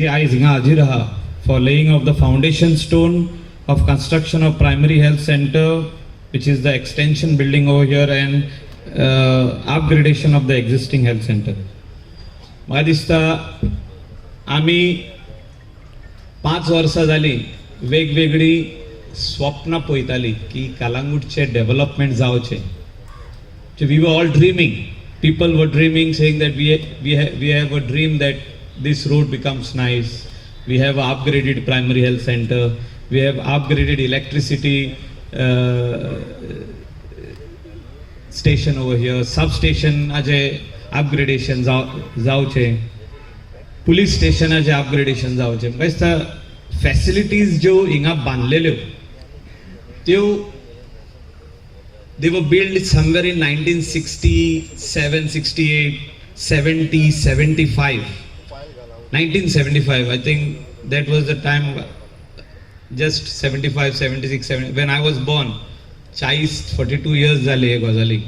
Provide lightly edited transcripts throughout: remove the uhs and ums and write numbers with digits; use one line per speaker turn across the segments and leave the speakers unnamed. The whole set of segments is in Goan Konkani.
जी आयज हिंगा हाजीर आहा for laying of the foundation stone of construction of primary health centre, which is the extension building over here and upgradation of the existing health centre. म्हाका दिसता आमी 5 वर्सां जालीं वेगवेगळीं स्वप्नां पळयतालीं की कलांगूटचें डेव्हलपमेंट जावचें. So we were all dreaming. People were dreaming, saying that we have a dream that this road becomes nice. We have a upgraded primary health center. We have upgraded electricity station over here. Substation आचे upgradation जावचें, पुलीस स्टेशनाचें अपग्रेडेशन जावचें. म्हाका दिसता फॅसिलिटीज ज्यो हिंगा बांदलेल्यो त्यो they were built somewhere in 1967, 68, 70, 75. 1975, I think that was the time, just 75, 76, 70, when I was born. 40, 42 years जाले हे गजालीक.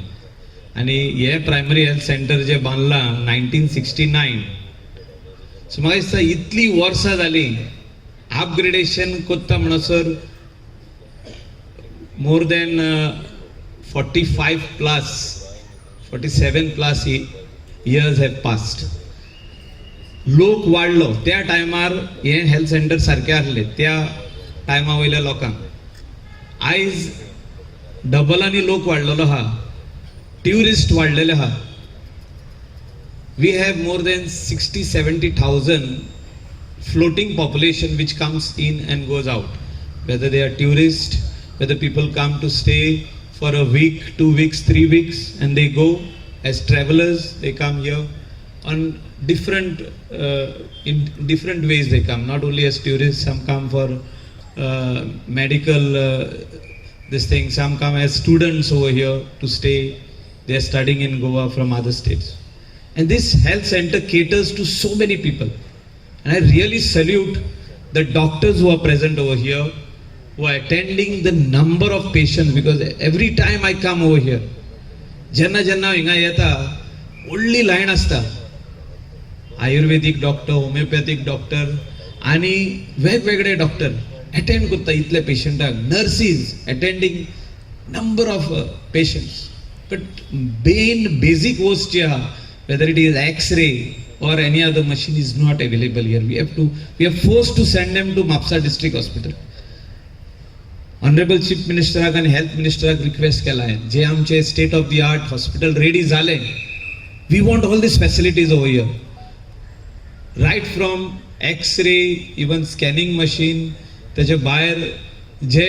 आनी हे प्रायमरी हेल्थ सेंटर जे बांदलां 1969. सो म्हाका दिसता इतली वर्सां जालीं अपग्रेडेशन करता म्हणसर more than 45 plus, 47 plus years have passed. लोक वाडलो. त्या टायमार हें हेल्थ सेंटर सारकें आसलें त्या टायमा वयल्या लोकांक. आयज डबलांनी लोक वाडलेलो आहा, ट्युरिस्ट वाडलेले आहा. We have more than 60-70 thousand floating population which comes in and goes out, whether they are tourists, whether people come to stay for a week, 2 weeks, 3 weeks, and they go as travelers. They come here on different in different ways. They come not only as tourists, some come for medical this thing, some come as students over here to stay. They are studying in Goa from other states, and this health center caters to so many people. And I really salute the doctors who are present over here, who are attending the number of patients, because every time I come over here, जेन्ना जेन्ना हिंगा येता व्हडली लायन आसता. आयुर्वेदीक डॉक्टर, होमिओपॅथीक डॉक्टर आनी वेगवेगळे डॉक्टर अटेंड करता इतले पेशंटाक. Nurses attending number of patients, but main basic वस्त जी आहा, whether it is X-ray or any other machine, is not available here. We are forced to send them to Mapsa District Hospital. Honourable chief मिनिस्टराक आनी हेल्थ मिनिस्टराक रिक्वेस्ट केला आहे, जे आमचे state of the art hospital ready जाले, we want all these facilities over here, right from X-ray, even scanning machine. त्याच्या भायर जे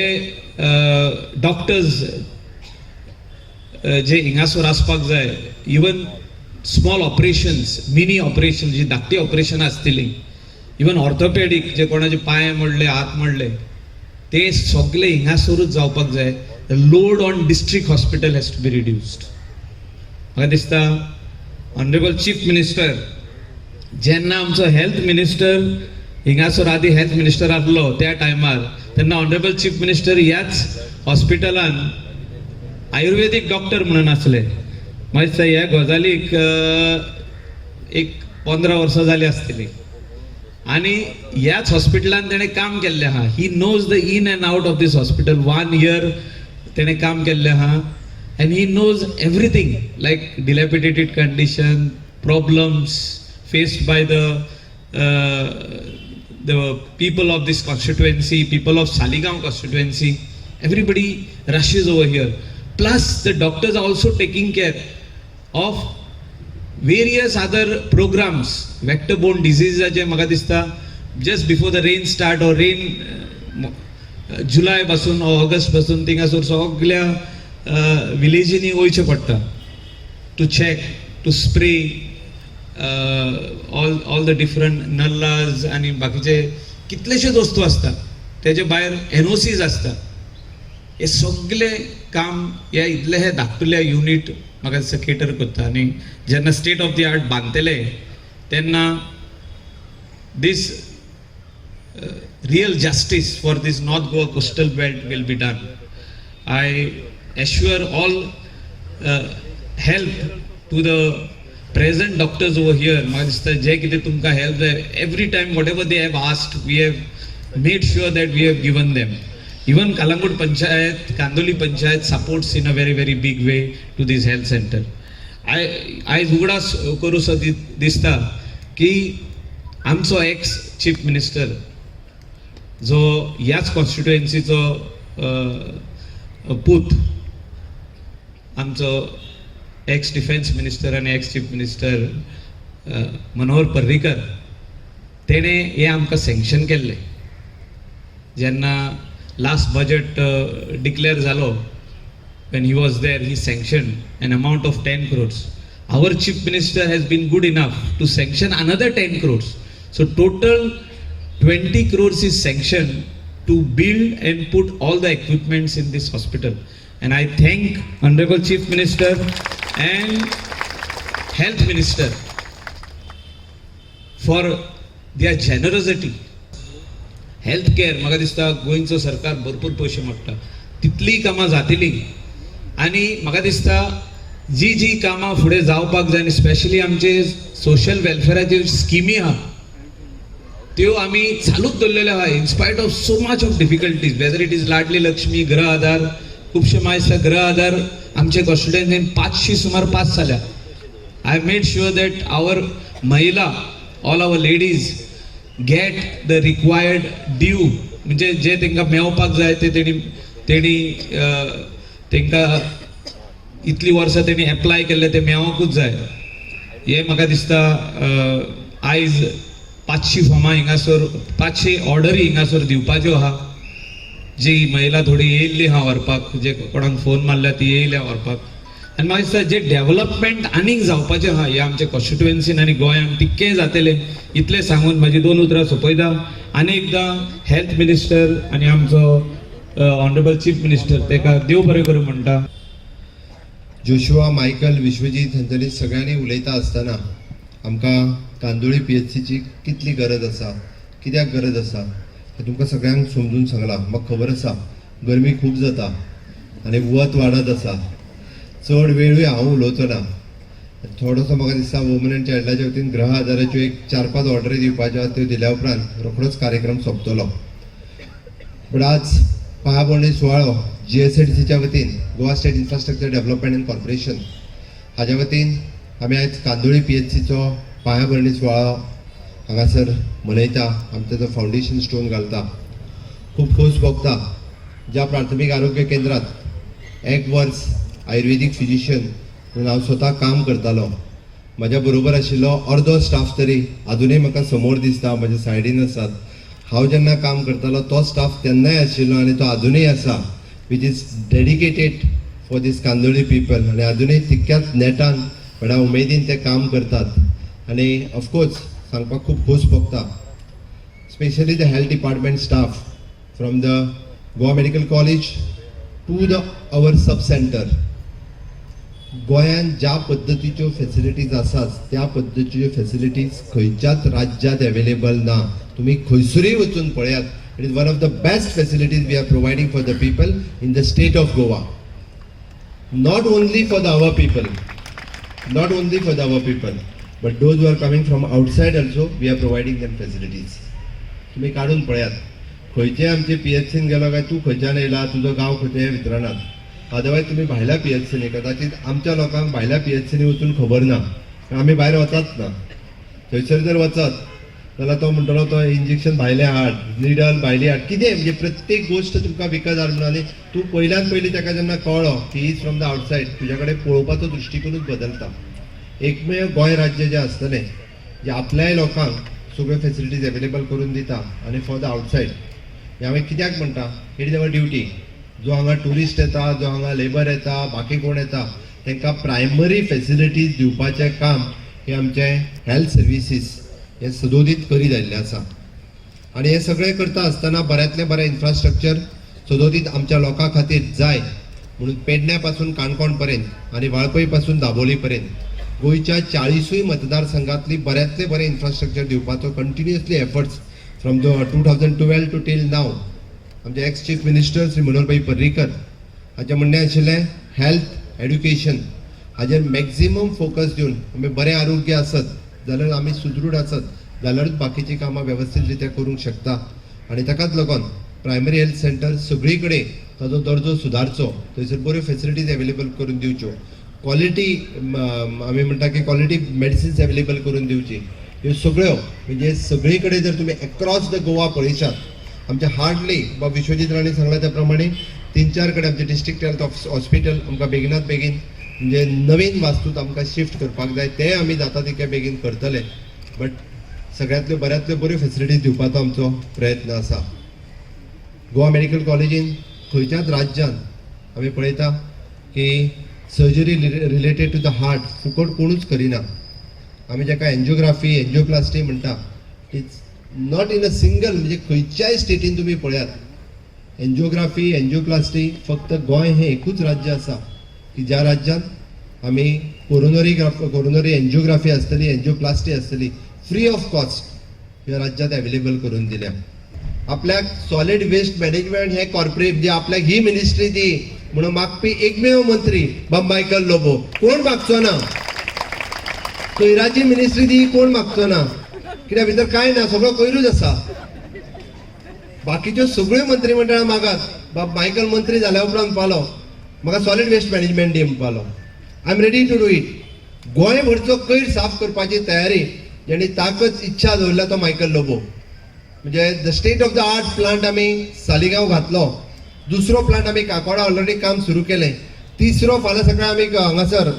डॉक्टर्स जे हिंगासर आसपाक जाय, even small operations, mini operation, जी धाकटी ऑपरेशन आसतली, इवन ऑर्थोपेडीक जे कोणाचे पांय मोडले, हात मोडले, ते सगळे हिंगासरूच जावपाक जाय. Load on district hospital has to be reduced. म्हाका दिसता ऑनरेबल चीफ मिनिस्टर, जेन्ना आमचो हेल्थ मिनिस्टर हिंगासर आदी हेल्थ मिनिस्टर आसलो त्या टायमार, तेन्ना ऑनरेबल चीफ मिनिस्टर ह्याच हॉस्पिटलान आयुर्वेदीक डॉक्टर म्हणून आसले. म्हाका दिसता ह्या गजालीक एक 15 वर्सां जालीं आसतलीं आनी ह्याच हॉस्पिटलान तेणें काम केल्लें आहा. He knows the in and out of this hospital. One year तेणें काम केल्लें आहा and he knows everything, like dilapidated condition, problems faced by the people of this constituency, people of Saligao constituency. Everybody rushes over here. Plus, the doctors are also taking care of various other programs. Vector borne diseases जे म्हाका दिसता just before the rain start or rain, जुलय पासून ऑगस्ट पासून थिंगासर सगल्या विलेजींनी वयचें पडटा to check, to spray all the different nallas आनी बाकीचे कितलेशेच वस्तू आसता. तेजे भायर एनओसीज आसता. हे सगळे काम हे इतले हे धाकटुले युनीट म्हाका दिसता केटर करता. आनी जेन्ना स्टेट ऑफ the art बांदतले तेन्ना this real justice for this North Goa coastal belt will be done. I assure all help to the Present doctors over here, म्हाका दिसता जे कितें तुमकां हेल्प जाय, every time whatever they have asked, we have made sure that we have given them. Even Calangute Panchayat, Candolim Panchayat supports in a very very big way to this health center. I आयज उगडास करूसो दिसता की आमचो एक्स चीफ मिनिस्टर, जो ह्याच कॉन्स्टिट्युएन्सीचो पूत, आमचो एक्स डिफेन्स मिनिस्टर आनी ex chief minister Manohar Parrikar, तेणें हें आमकां सँक्शन केल्लें. जेन्ना लास्ट बजट डिक्लेअर जालो, when he was there, he sanctioned an amount of 10 crores. Our chief minister has been good enough to sanction another 10 crores. So total 20 crores is sanctioned to build and put all the equipments in this hospital. And I thank Honorable Chief Minister and Health Minister for their generosity. Health care, म्हाका दिसता गोंयचो सरकार भरपूर पयशे मोडटा, तितलीं कामां जातलीं. आनी म्हाका दिसता जी जी कामां फुडें जावपाक जाय आनी स्पेशली आमचे सोशल वेलफेराच्यो स्किमी आहा, त्यो आमी चालूच दवरलेल्यो आहा in spite of so much of difficulties, whether it is Ladli Lakshmi, गृह आधार. खुबशे म्हाका दिसता गृह आधार आमचे कॉन्स्टिट्युएन्सीन 500 सुमार पास जाल्या. I made sure that our महिला, all our ladies get the required due, म्हणजे जे तांकां मेळपाक जाय ते तेणी तेणी तांकां इतलीं वर्सां तेणी एप्लाय केल्लें तें मेळोंकूच जाय. हें म्हाका दिसता, आयज 500 फॉर्मां हिंगासर, 500 ऑर्डरी हिंगासर दिवपाच्यो आहा. जी महिला थोडी येयल्ली आहा व्हरपाक, जे कोणाक फोन मारल्या ती येयल्या व्हरपाक. आनी म्हाका दिसता जे डेव्हलपमेंट आनीक जावपाचें आहा ह्या आमच्या कॉन्स्टिट्युएन्सीन आनी गोंयांत, तितकें जातलें. इतलें सांगून म्हाजी दोन उतरां सोंपयता. आनी एकदां हेल्थ मिनिस्टर आनी आमचो ऑनरेबल चीफ मिनिस्टर, ताका देव बरें करूं म्हणटा.
जोशुआ, मायकल, विश्वजीत हांच्यानी सगळ्यांनी उलयता आसतना आमकां कांदोळी पीएचसीची कितली गरज आसा, कित्याक गरज आसा, हें तुमकां सगळ्यांक समजून सांगलां. म्हाका खबर आसा गरमी खूब जाता आनी वत वाडत आसा. चड वेळूय हांव उलोवचो ना. थोडोसो म्हाका दिसता वुमन अँड चायल्डाच्या वतीन गृह आधाराच्यो एक चार पांच ऑर्डरी दिवपाच्यो आहा, त्यो दिल्या उपरांत रोखडोच कार्यक्रम सोंपतलो. पूण आज पायाभरणी सुवाळो जीएसआयडीसीच्या वतीन, Goa state infrastructure development and corporation हाज्या वतीन आमी आयज कांदोळी पीएचसीचो पायाभरणी सुवाळो हांगासर मनयता. आमी ताचो फावंडेशन स्टोन घालता. खूब खोस भोगता, ज्या प्राथमीक आरोग्य केंद्रात एक वर्स आयुर्वेदीक फिजिशियन म्हणून हांव स्वता काम करतालो, म्हाज्या बरोबर आशिल्लो अर्दो स्टाफ तरी आजुनूय म्हाका समोर दिसता, म्हज्या सायडीन आसात. हांव जेन्ना काम करतालो तो स्टाफ तेन्नाय आशिल्लो आनी तो आजुनूय आसा, which is dedicated for this Candolim people. आनी आजुनूय तितक्याच नेटान, व्हडा उमेदीन ते काम करतात. आनी ऑफकोर्स सांगपाक खूब खोस भोगता, specially the health department staff from the Goa Medical College to the our sub center. गोंयांत ज्या पद्दतीच्यो फेसिलिटीज आसात, त्या पद्दतीच्यो फेसिलिटीज खंयच्याच राज्यांत एवेलेबल ना. तुमी खंयसरूय वचून पळयात, it is one of the best facilities we are providing for the people in the state of Goa. Not only for the our people, not only for the our people, but those who are coming from outside also, we are providing them facilities. तुमी काडून पळयात, खंयचे आमचे पीएचसीन गेलो काय तूं खंयच्यान येयला, तुजो गांव खंयचे हें विचारनात. अदरवायज तुमी भायल्या पीएचसीनी, कदाचित आमच्या लोकांक भायल्या पीएचसीनी वचून खबर ना, आमी भायर वचाच ना. थंयसर जर वचत जाल्यार तो म्हणटलो, तो इंजेक्शन भायलें हाड, निडल भायली हाड, कितें म्हणजे प्रत्येक गोश्ट तुमकां विकत हाड म्हणून. आनी तूं पयल्यान पयलीं ताका जेन्ना कळ्ळो की is from the outside, तुज्या कडेन पळोवपाचो दृश्टिकोनूच बदलता. एकमेव गोंय राज्य जें आसतलें, जें आपल्याय लोकांक सगळ्यो फेसिलिटीज एवेलेबल करून दिता आनी फॉर the outside. हें हांवें कित्याक म्हणटा, it is our duty. जो हांगा ट्युरिस्ट येता, जो हांगा लेबर येता, बाकी कोण येता, तांकां प्रायमरी फेसिलिटीज दिवपाचें काम हें आमचें हेल्थ सर्विसीस हें सदोदीत करीत आयिल्लें आसा. आनी हें सगळें करता आसतना बऱ्यांतलें बरें इन्फ्रास्ट्रक्चर सदोदीत आमच्या लोकां खातीर जाय म्हणून पेडण्या पासून काणकोण पर्यंत आनी वाळपय पासून दाबोली पर्यंत गोंयच्या 40ूय मतदारसंघातली बऱ्यांतलें बरें इन्फ्रास्ट्रक्चर दिवपाचो continuously efforts from the 2012 to till now. आमचे ex chief minister Shri Manohar भाई पर्रीकर हाचें म्हणणें आशिल्लें, हेल्थ, एड्युकेशन हाजेर मॅक्झिमम फोकस दिवन आमी बरें आरोग्य आसत जाल्यार, आमी सुदृढ आसत जाल्यारूच बाकीचीं कामां वेवस्थीत रित्या करूंक शकता. आनी ताकाच लागून प्रायमरी हेल्थ सेंटर सगळी कडेन ताजो दर्जो सुदारचो, थंयसर बऱ्यो फेसिलिटीज एवेलेबल करून दिवच्यो, क्वॉलिटी आमी म्हणटा की क्वॉलिटी मेडिसिन्स एवेलेबल करून दिवची. ह्यो सगळ्यो म्हणजे सगळी कडेन जर तुमी एक्रॉस the Goa पळयशात, आमच्या हार्डली बाब विश्वजीत राणे सांगला त्या प्रमाणे तीन चार कडेन आमचे डिस्ट्रिक्ट हेल्थ हॉस्पिटल आमकां बेगिनात बेगीन म्हणजे नवीन वास्तूत आमकां शिफ्ट करपाक जाय. तें आमी जाता तितके बेगीन करतले, बट सगळ्यांतल्यो बऱ्यांतल्यो बऱ्यो फेसिलिटीज दिवपाचो आमचो प्रयत्न आसा. गोवा मेडिकल कॉलेजीन खंयच्याच राज्यान आमी पळयता की surgery related to the heart फुकट कोणूच करिना. आमी जाका एन्जियोग्राफी, एन्जियोप्लास्टी म्हणटा, it's not in a single, म्हणजे खंयच्याय स्टेटीन तुमी पळयात, एन्जियोग्राफी, एन्जियोप्लास्टी फक्त गोंय हें एकूच राज्य आसा की ज्या राज्यांत आमी कोरोनरी एन्जियोग्राफी आसतली, एन्जियोप्लास्टी आसतली, फ्री ऑफ कॉस्ट ह्या राज्यांत एवेलेबल करून दिल्या. आपल्याक सॉलिड वेस्ट मॅनेजमेंट हे कॉर्पोरेट म्हणजे आपल्याक ही मिनिस्ट्री दी म्हणून मागपी एकमेव मंत्री बाब मायकल लोबो. कोण मागचो ना. कोयराची मिनिस्ट्री दी, कोण मागचो ना, कित्याक भितर कांय ना, सगळो कोयरूच आसा. बाकीच्यो सगळ्यो मंत्रीमंडळां मागात. बाब मायकल मंत्री जाल्या उपरांत पालो म्हाका सॉलिड वेस्ट मॅनेजमेंट दी म्हणपालो, I am ready to do it. Goa भरचो कोयर साफ करपाची तयारी जेणी ताकद इच्छा दवरल्या तो मायकल लोबो. म्हणजे the state of the art plant आमी सालिगांव घातलो, दुसरो प्लांट आमी काकोडा ऑलरेडी काम सुरू केलें, तिसरो फाल्यां सकाळी आमी हांगासर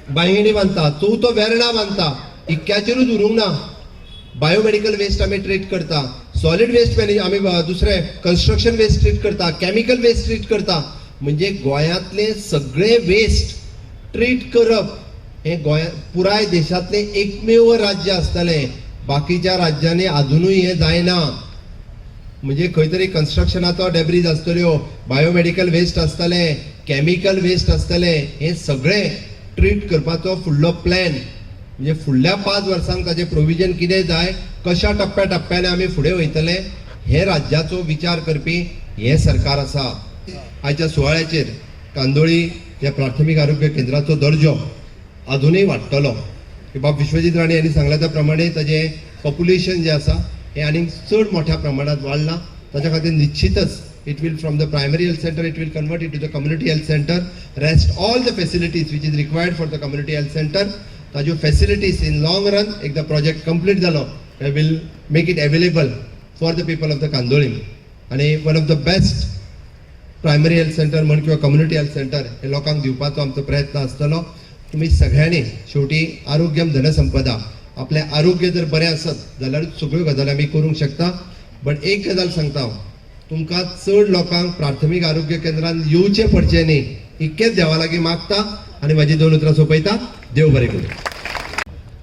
बांयगिणी बांदता, चवथो वेर्णा बांदता. इतक्याचेरूच उरूंक ना. बायोमेडिकल वेस्ट आमी ट्रीट करता, सॉलिड वेस्ट मॅनेज आमी दुसरे कन्स्ट्रक्शन वेस्ट ट्रीट करता, केमिकल वेस्ट ट्रीट करता. म्हणजे गोंयांतले सगळे वेस्ट ट्रीट करप हें गोंया पुराय देशांतलें एकमेव राज्य आसतलें. बाकीच्या राज्यांनी अजुनूय हें जायना. म्हणजे खंय तरी कन्स्ट्रक्शनाचो डेब्रीज आसतल्यो, बायोमेडिकल वेस्ट आसतलें, केमिकल वेस्ट आसतलें, हें सगळें ट्रीट करपाचो फुडलो प्लॅन, म्हणजे फुडल्या 5 वर्सांक ताजें प्रोविजन कितें जाय, कशा टप्प्या टप्प्याने आमी फुडें वयतले, हे राज्याचो विचार करपी हें सरकार आसा. आयच्या सुवाळ्याचेर कांदोळी ह्या प्राथमीक आरोग्य केंद्राचो दर्जो अजुनूय वाडटलो की बाब विश्वजीत राणे यांनी सांगला त्या प्रमाणे ताजें पॉप्युलेशन जें आसा हें आनीक चड मोठ्या प्रमाणात वाडलां. ताच्या खातीर निश्चितच it will from the primary health center it will convert it to the community health center, rest all the facilities which is required for the community health center, ताज्यो फॅसिलिटीज इन लॉंग रन एकदां प्रोजेक्ट कंप्लीट जालो, will make it available for the people of the Candolim आनी one of the best primary health center म्हण किंवा कम्युनिटी हेल्थ सेंटर हे लोकांक दिवपाचो आमचो प्रयत्न आसतलो. तुमी सगळ्यांनी शेवटी आरोग्यम धनसंपदा. आपलें आरोग्य जर बरें आसत जाल्यार सगळ्यो गजाली आमी करूंक शकता. बट एक गजाल सांगता हांव तुमकां, चड लोकांक प्राथमीक आरोग्य केंद्रान येवचें पडचें न्ही इतकेंच देवा लागीं मागता आनी म्हाजी दोन उतरां सोंपयता. देव बरें करूं.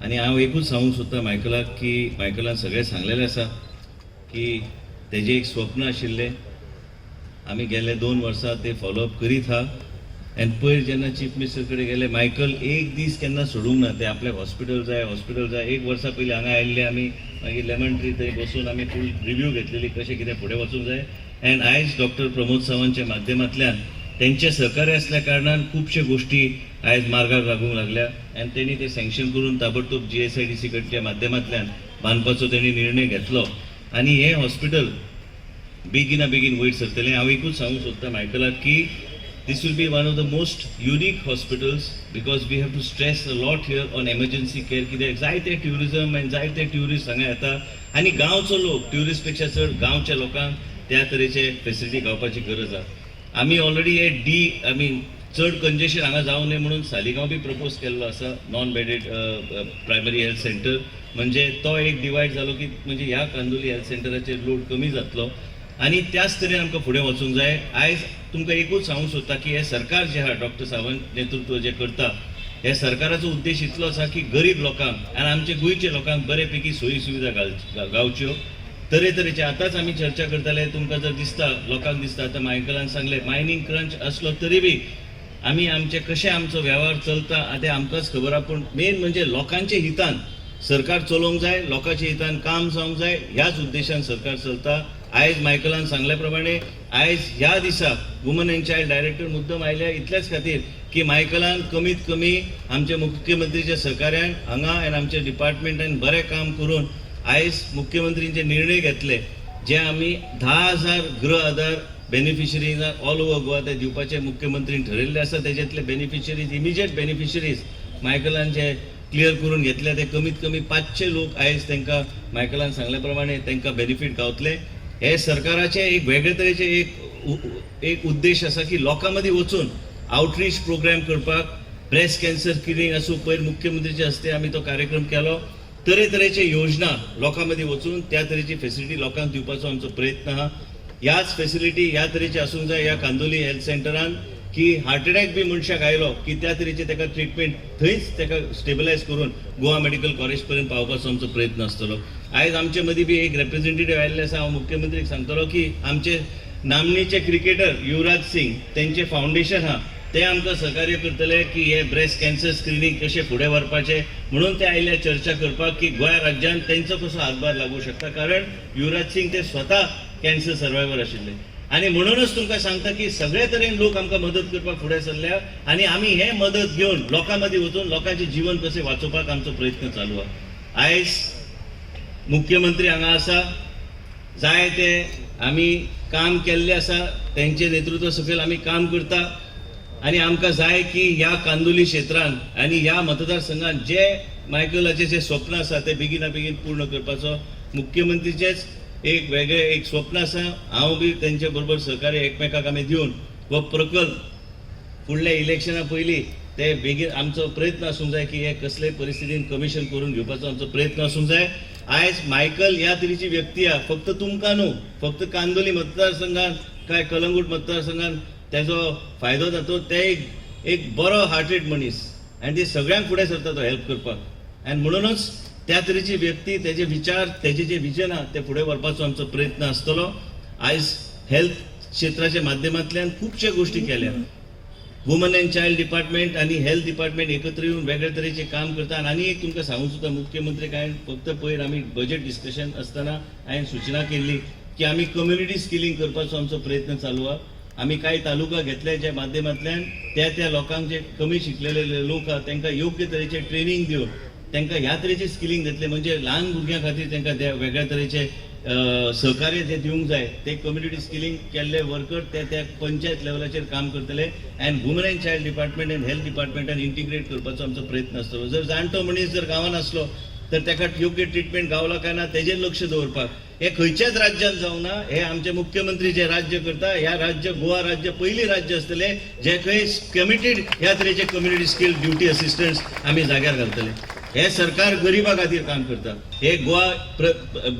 आनी हांव एकूच सांगूंक सोदता मायकलाक की मायकलान सगळें सांगलेलें आसा की तेजें एक स्वप्न आशिल्लें, आमी गेले 2 वर्सां ते फॉलोअप करीत आहा. आनी पयर जेन्ना चीफ मिनिस्टर कडेन गेले, मायकल एक दीस केन्ना सोडूंक ना. ते आपल्याक हॉस्पिटल जाय, हॉस्पिटल जाय. एक वर्सा पयलीं हांगा आयिल्ले आमी, मागीर लेमन ट्री थंय बसून आमी फूल रिव्यू घेतलेली कशें कितें फुडें वचूंक जाय. आनी आयज डॉक्टर प्रमोद सावंतच्या माध्यमांतल्यान तेंचे सहकार्य आसल्या कारणान खुबश्यो गोश्टी आयज मार्गाक लागूंक लागल्या आनी तेणी ते सँक्शन करून ताबडतोब जीएसआयडीसी कडच्या माध्यमांतल्यान बांदपाचो तेणी निर्णय घेतलो आनी हें हॉस्पिटल बेगिना बेगीन वयर सरतलें. हांव एकूच सांगूंक सोदता मायकलाक की this will be one of the most unique hospitals because we have to stress a lot here on emergency care, कित्याक जायते ट्युरिजम आनी जायते ट्युरिस्ट हांगा येता आनी गांवचो लोक, ट्युरिस्ट पेक्षा चड गांवच्या लोकांक त्या तरेचे फेसिलिटी गावपाची गरज आसा. आमी ऑलरेडी हे डी I mean चड कंजेशन हांगा जावं न्हय म्हणून सालिगांव बी प्रपोज केल्लो आसा non bedded primary health center. म्हणजे तो एक डिवायड जालो की म्हणजे ह्या कांदोली हेल्थ सेंटराचेर लोड कमी जातलो आनी त्याच तरेन आमकां फुडें वचूंक जाय. आयज तुमकां एकूच सांगूंक सोदता की हें सरकार जें आहा, डॉक्टर सावंत नेतृत्व जें करता, ह्या सरकाराचो उद्देश इतलो आसा की गरीब लोकांक आनी आमचे गोंयच्या लोकांक बरे पैकी सोयी सुविधा गावच्यो तरेतरेचे. आतांच आमी चर्चा करताले, तुमकां जर दिसता, लोकांक दिसता, आतां मायकलान सांगलें, मायनींग क्रंच आसलो तरी बी आमी आमचे कशें आमचो वेव्हार चलता तें आमकांच खबर आहा. पूण मेन म्हणजे लोकांच्या हितान सरकार चलोवंक जाय, लोकांच्या हितान काम जावंक जाय, ह्याच उद्देशान सरकार चलता. आयज मायकलान सांगल्या प्रमाणे आयज ह्या दिसा वुमन अँड चायल्ड डायरेक्टर मुद्दम आयल्या इतल्याच खातीर की मायकलान कमीत कमी आमच्या मुख्यमंत्रीच्या सहकार्यान हांगा आनी आमच्या डिपार्टमेंटान बरें काम करून आयज मुख्यमंत्रींचे निर्णय घेतले जे आमी 10,000 गृह आधार बेनिफिशरीज ऑल ओवर गोवा ते दिवपाचे मुख्यमंत्रीन ठरयल्ले आसा. तेज्यातले बेनिफिशरीज, इमिजिएट बेनिफिशरीज मायकलान जे क्लियर करून घेतले ते कमीत कमी 500 लोक आयज तांकां मायकलान सांगल्या प्रमाणे तांकां बेनिफीट गावतले. हे सरकाराचे एक वेगळे तरेचे एक उद्देश आसा की लोकां मदीं वचून आउटरीच प्रोग्राम करपाक, ब्रेस्ट कॅन्सर स्क्रिनींग आसूं, पयर मुख्यमंत्रीच्या हस्ते आमी तो कार्यक्रम केलो. तरेतरेचे योजना लोकां मदीं वचून त्या तरेची फेसिलिटी लोकांक दिवपाचो आमचो प्रयत्न आहा. ह्याच फेसिलिटी ह्या तरेची आसूंक जाय ह्या कांदोली हेल्थ सेंटरान की हार्ट अटॅक बी मनशाक आयलो की त्या तरेची ताका ट्रिटमेंट थंयच ताका स्टेबलायज करून गोवा मेडिकल कॉलेज पर्यंत पावपाचो आमचो प्रयत्न आसतलो. आयज आमचे मदीं बी एक रेप्रेझेंटेटिव्ह आयिल्ले आसा. हांव मुख्यमंत्रीक सांगतलो की आमचे नामनेचे क्रिकेटर युवराज सिंग तेंचे फावंडेशन आहा, ते आमकां सहकार्य करतले की हे ब्रेस्ट कॅन्सर स्क्रिनींग कशें फुडें व्हरपाचें म्हणून ते आयले चर्चा करपाक की गोंय राज्यान तेंचो कसो हातभार लागू शकता, कारण युवराज सिंग ते स्वता कॅन्सर सर्वायवर आशिल्ले. आनी म्हणूनच तुमकां सांगता की सगळे तरेन लोक आमकां मदत करपाक फुडें सरल्या आनी आमी हे मदत घेवन लोकां मदीं वचून लोकांचें जीवन कशें वाचोवपाक आमचो प्रयत्न चालू आहा. आयज मुख्यमंत्री हांगा आसा, जाय ते आमी काम केल्लें आसा, तेंचे नेतृत्व सकयल आमी काम करता आनी आमकां जाय की ह्या कांदोली क्षेत्रान आनी ह्या मतदारसंघात जे मायकलाचे जे स्वप्न आसा ते बेगिना बेगीन पूर्ण करपाचो मुख्यमंत्रीचेच एक वेगळें एक स्वप्न आसा. हांव बी तेंचे बरोबर सहकार्य एकमेकाक आमी दिवन हो प्रकल्प फुडल्या इलेक्शना पयलीं ते बेगीन आमचो प्रयत्न आसूंक जाय की हे कसलेय परिस्थितीन कमिशन करून घेवपाचो आमचो प्रयत्न आसूंक जाय. आयज मायकल ह्या तरेची व्यक्ती आहा, फक्त तुमकां न्हू, फक्त कांदोली मतदारसंघान काय कलंगूट मतदारसंघान तेजो फायदो जातो. ते एक बरो हार्टेड मनीस आनी ते सगळ्यांक फुडें सरता तो हेल्प करपाक आनी म्हणूनच त्या तरेची व्यक्ती, तेजे विचार, तेजे जे विजन आहा ते फुडें व्हरपाचो आमचो प्रयत्न आसतलो. आयज हेल्थ क्षेत्राच्या माध्यमांतल्यान खुबश्यो गोश्टी केल्या. वुमन अँड चायल्ड डिपार्टमेंट आनी हेल्थ डिपार्टमेंट एकत्र येवन वेगळे तरेचे काम करता. आनी एक तुमकां सांगूंक सोदता, मुख्यमंत्री काय फक्त पयर आमी बजेट डिस्कशन आसतना हांवें सुचना केल्ली की आमी कम्युनिटी स्किलिंग करपाचो आमचो प्रयत्न चालू आहा. आमी कांय तालुका घेतले ज्या माध्यमांतल्यान त्या त्या लोकांक जे कमी शिकलेले लोक आहा तांकां योग्य तरेचे ट्रेनींग दिवन तांकां ह्या तरेचे स्किलिंग दितले, म्हणजे ल्हान भुरग्यां खातीर तांकां ते वेगळ्या तरेचे सहकार्य जे दिवंक जाय ते कम्युनिटी स्किलिंग केल्ले वर्कर ते त्या पंचायत लेवलाचेर काम करतले and women and child department and health डिपार्टमेंटान integrate करपाचो आमचो प्रयत्न आसतलो. जर जाणटो मनीस जर गांवान आसलो तर ताका योग्य ट्रिटमेंट गावला काय ना तेजेर लक्ष दवरपाक हे खंयच्याच राज्यात जावना. हे आमचे मुख्यमंत्री जे राज्य करता, ह्या राज्य गोवा राज्य पयली राज्य आसतले जे खंय कमिटेड ह्या तरेचे कम्युनिटी स्किल ड्युटी असिस्टंट्स आमी जाग्यार घालतले. हे सरकार गरिबा खातीर काम करता. हे गोवा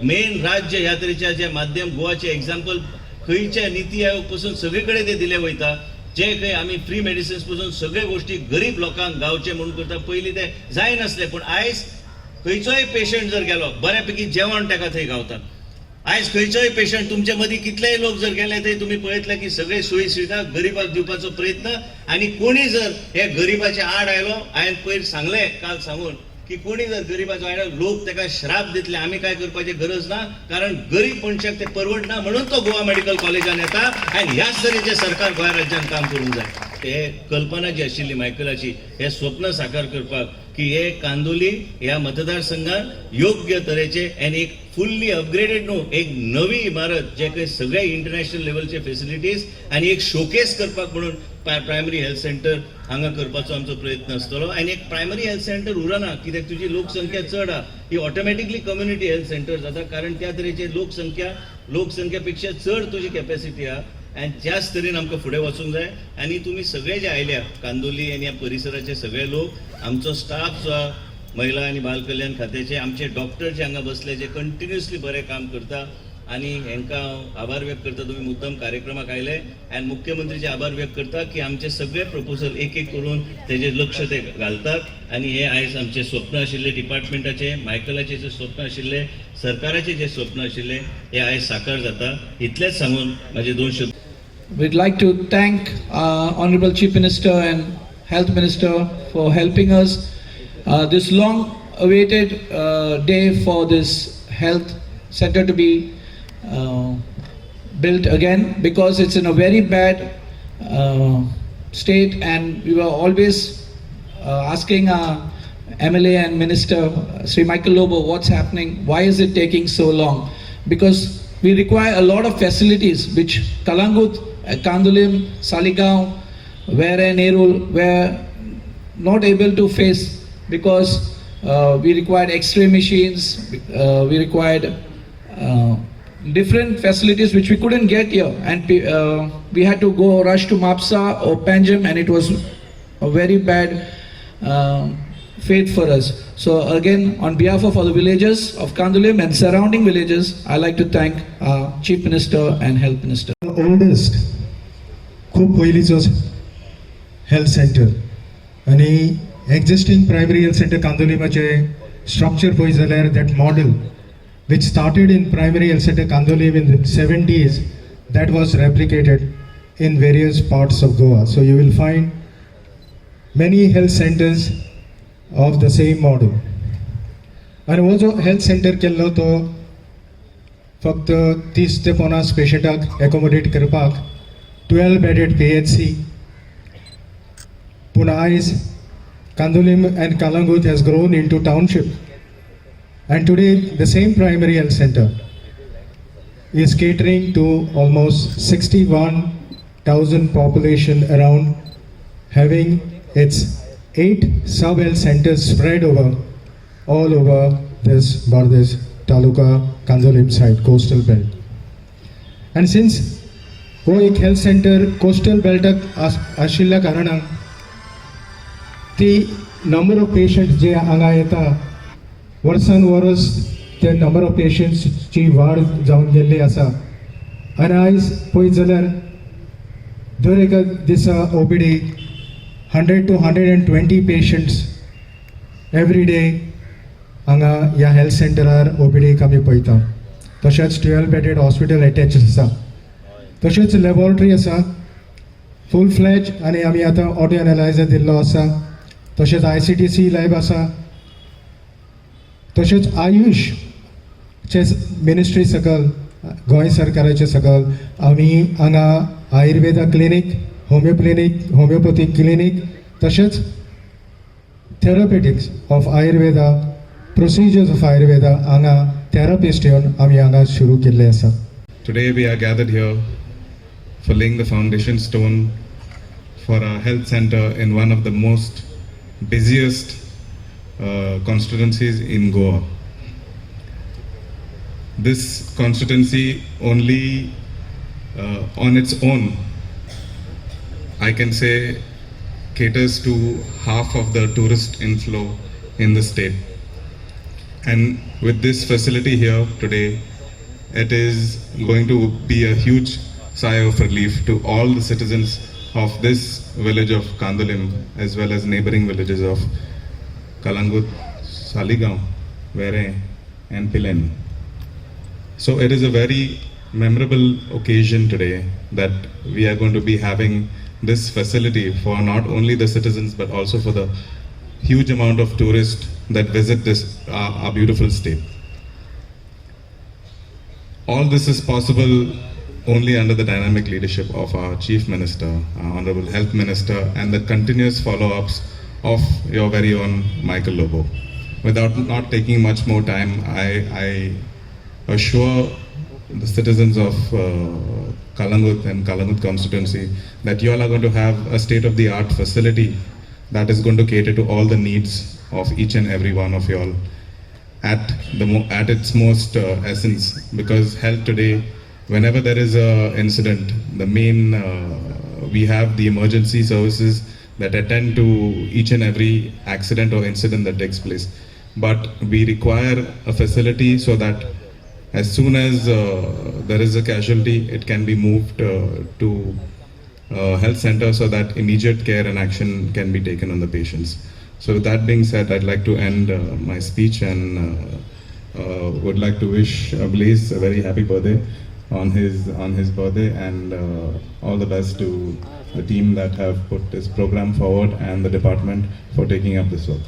मेन राज्य ह्या तरेच्या जे माध्यम गोवाचे एग्जाम्पल खंयच्या निती आयोग पसून सगळे कडेन ते दिले वयता, जे खंय आमी फ्री मेडिसिन्स पसून सगळे गोश्टी गरीब लोकांक गावचे म्हणून करता. पयलीं ते जायनासले, पूण आयज खंयचोय पेशंट जर गेलो बऱ्यापैकी जेवण ताका थंय गावता. आयज खंयचोय पेशंट तुमचे मदीं कितलेय लोक जर गेले थंय तुमी पळयतले की सगळे सोयी सुविधा गरिबाक दिवपाचो प्रयत्न. आनी कोणी जर हे गरिबाच्या आड आयलो, हांवें पयर सांगलें काल सांगून की कोणी जर गरिबाचो आयलो लोक ताका श्राप दितले. आमी काय करपाची गरज ना, कारण गरीब मनशाक ते परवडना म्हणून तो गोवा मेडिकल कॉलेजान येता आनी ह्याच तरेचें सरकार गोंय राज्यान काम करूंक जाय. हे कल्पना जी आशिल्ली मायकलाची, हे स्वप्न साकार करपाक की हे कांदोली ह्या मतदारसंघात योग्य तरेचे आनी एक फुल्ली अपग्रेडेड न्हू, एक नवी इमारत जे काही सगळे इंटरनॅशनल लेवलचे फेसिलिटीज आनी एक शोकेस करपाक म्हणून प्रायमरी हेल्थ सेंटर हांगा करपाचो आमचो प्रयत्न आसतलो. आनी एक प्रायमरी हेल्थ सेंटर उरना कित्याक तुजी लोकसंख्या चड आहा, ही ऑटोमॅटिकली कम्युनिटी हेल्थ सेंटर जाता, कारण त्या तरेचे लोकसंख्या पेक्षा चड तुजी कॅपॅसिटी आहा आनी त्याच तरेन आमकां फुडें वचूंक जाय. आनी तुमी सगळे जे आयल्या कांदोली आनी ह्या परिसराचे सगळे लोक, आमचो स्टाफ जो आहा महिला आनी बाल कल्याण खात्याचे, आमचे डॉक्टर जे हांगा बसले जे कंटिन्युअसली बरें काम करता आनी हेंकां हांव आभार व्यक्त करता. तुमी मुद्दम कार्यक्रमाक आयले आनी मुख्यमंत्रीचे आभार व्यक्त करता की आमचे सगळे प्रपोजल एक एक करून तेजेर लक्ष ते घालतात. आनी हे आयज आमचे स्वप्न आशिल्ले डिपार्टमेंटाचे, मायकलाचे जे स्वप्न आशिल्ले, सरकाराचे जे स्वप्न आशिल्ले हे आयज साकार जाता. इतलेंच सांगून म्हाजे दोन शब्द.
We'd like to thank Honorable Chief Minister and Health Minister for helping us this long awaited day for this health center to be
built again because it's in a very bad state, and we were always asking our MLA and Minister Sri Michael Lobo, what's happening, why is it taking so long? Because we require a lot of facilities which Calangute, Candolim, Saligao, Verem, Nerul were not able to face because we required X-ray machines, we required different facilities which we couldn't get here, and we had to go rush to Mapsa or Panjim, and it was a very bad fate for us. So again, on behalf of all the villagers of Candolim and surrounding villages, I like to thank our Chief Minister and Health Minister.
Oldest, खूब पयलींचो हेल्थ सेंटर आनी एक्झिस्टींग प्रायमरी हेल्थ सेंटर कांदोलिमाचें स्ट्रक्चर पळयत जाल्यार, that model which started in primary health center Candolim in the 70s, that was replicated in various parts of Goa. So you will find many health centers of the same model. आनी हो जो हेल्थ सेंटर केल्लो तो फक्त 30 ते 50 पेशंटाक एकोमोडेट करपाक, 12 बेडेड पीएचसी. पूण आयज Candolim and Calangute has grown into township, and today the same primary health center is catering to almost 61,000 population around, having its eight sub health centers spread over all over this Bardez Taluka, Candolim side, coastal belt. And since हो एक हेल्थ सेंटर कोस्टल बेल्टाक आशिल्ल्या कारणान ती नंबर ऑफ पेशंट जे हांगा येता, वर्सान वर्स ते नंबर ऑफ पेशंट्सची वाड जावन गेल्ली आसा. आनी आयज पळयत जाल्यार दर एका दिसा OPD 100 to 120 patients every day हांगा ह्या हेल्थ सेंटरार ओपीडीक आमी पळयता. तशेंच 12 बेडेड हॉस्पिटल एटॅच आसा, तशेंच लॅबोरेटरी आसा फूल फ्लॅज आनी आमी आतां ऑटो एनालायझर दिल्लो आसा. तशेंच आयसीटीसी लॅब आसा. तशेंच आयुश चे मिनिस्ट्री सकल, गोंय सरकाराचे सकल आमी हांगा Ayurveda clinic, homeo clinic, homeopathy clinic, तशेंच therapeutics of Ayurveda, procedures of Ayurveda हांगा थेरपिस्ट येवन आमी हांगा सुरू केल्ले आसा.
Today we are gathered here for laying the foundation stone for a health center in one of the most busiest constituencies in Goa. This constituency only on its own, I can say, caters to half of the tourist inflow in the state. And with this facility here today, it is going to be a huge sigh of relief to all the citizens of this village of Candolim as well as neighboring villages of Calangute, Saligao, Verem and Pilerne. So it is a very memorable occasion today that we are going to be having this facility for not only the citizens but also for the huge amount of tourists that visit this our beautiful state. All this is possible only under the dynamic leadership of our Chief Minister, our Honorable Health Minister, and the continuous follow-ups of your very own Michael Lobo. Without not taking much more time, I assure the citizens of Calangute and Calangute constituency that you all are going to have a state-of-the-art facility that is going to cater to all the needs of each and every one of you all at its most essence, because health today, whenever there is a incident, the main we have the emergency services that attend to each and every accident or incident that takes place, but we require a facility so that as soon as there is a casualty, it can be moved to health center so that immediate care and action can be taken on the patients. So with that being said, I'd like to end my speech and would like to wish Blaze a very happy birthday on his birthday and all the best to the team that have put this program forward and the department for taking up this work.